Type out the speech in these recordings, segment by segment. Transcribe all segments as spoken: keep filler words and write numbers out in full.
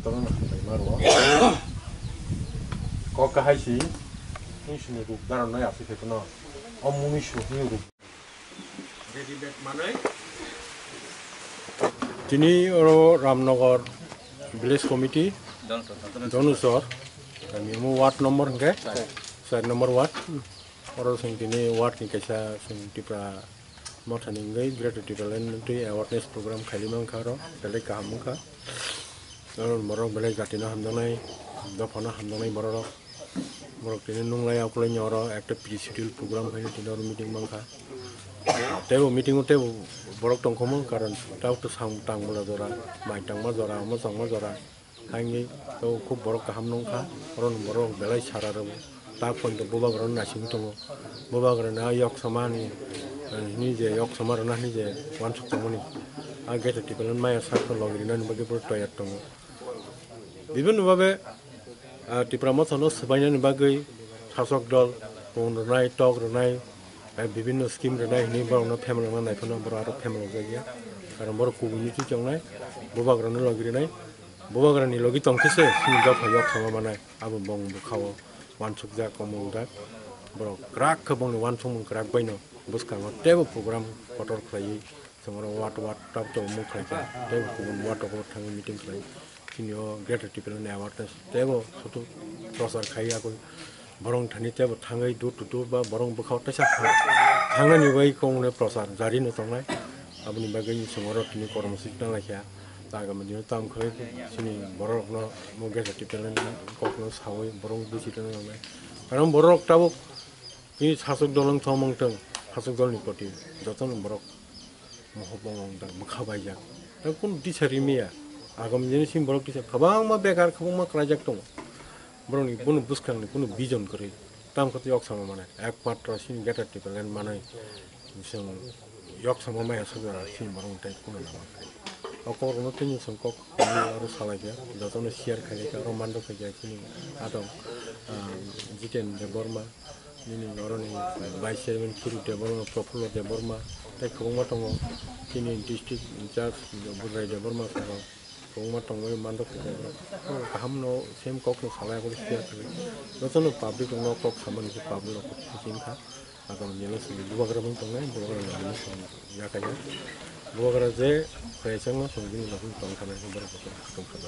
Tamo hambai maro. Kok kahai si, ni sini ruk daron noi asi khe kono. O muni su ni ruk. Tini oro Ramnagar Village Committee, Donusor, kami mo ward number hingke, side number ward. Oro sing tini ward ni kaisa sing Tipra Motha ni wngwi Greater Tipraland twi awareness program khaili mankha oro, belai kaham wngkha. Oro borok belai jatino hamjaknai, dophano hamjaknai borok rok. Borok tini nunglai akulai ni oro ekta pre schedule program khaino tini oro meeting mankha. Teibo meeting o teibo borok tongkhomo karon tabuk to sam tang bwla jora, mai tangma jora, omo changma jora. Haini to khub borok kaham nungkha, oro ni borok belai sara rw, ta phone to bubagra no naisingwi tongo, bubagra no yok sama ni, eh, hini je yok sama rwna hini je uansuk tongmani, a gate o twi belai maya sak to logi rwna ni bagwi borok toyar tongo. Bibinno babe, ah, Tipra Motha no swbainani bagwi sasok dol phone rwnai, tok rwnai, eh, bibinno scheme rwnai hini borok no phemalwkna naiphano borok aro phemalwk jakya, karon borok kubui ni twi tongnai, bubagra no logi rwnai. Bubagrani logi tongkhe se chini dopha yok sama manai, abo bong bwkhao uansukjak, omo wngjak. Borok kwrak khe bongni uansukmung kwrak baino bwskango teibo program kotor khlaiwi chwng oro ward ward tab tab mung khlaikha, teibo kubun ward rok thangwi meeting khlai. Chini o Greater Tipraland ni awareness teibo soto prochar khai ya koi. Borok thani teibo thangwi door to door ba borok bwkhao teisa thangnani bai kok no prochar jari no tongnai. Aboni bagwi chwng oro tini kormo swi tang lai kha. Agami dino tam khai chini borok no mo gesa tipelan kok no sawi borok bisi tang lai. Karon borok tabuk tini sasok dol wng thok mung tong, sasok dol ni koti joto no borok mohop wng tang bwkha bai jak. Tei kun tisa rimi ya. Agami dino chini borok tisa kwbangma bekar kwbangma kwlai jak tongo. Borokni bono bwskangni kunu vision kwrwi. Tamo khe yok sama manai. Ekmatro chini Greater Tipraland manwi chwng yok sama maya sokjora chini borokni tei kunu nangma. O kokrokno tini chwng kok aro salaikha, jotono share khaikha, aro mandok khaikha chini adong, ah, Jiten Debbarma, nini oroni Vice Chairman Khiru Debbarma, Prafullo Debbarma, tei kwbangma tongo chini district in charge Budrai Debbarma saka. Kwbangma tongwi mandok khe borok. Kaham no same kok no salai abo share khlai. Jotono public no kok samani khe public rok kok khe chini kha. Agam jela sini bubagra bang tongnai, bubagra ni song yakaya. Bubagra je khlai chang no song bini rok tong thana khe borok kok tong kha.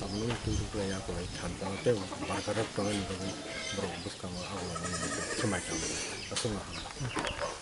Abo no twi ruk lai ya khlai than tang tei barkar rok tongnai ni bagwi borok bwskango abo no semai tang. Aswk no.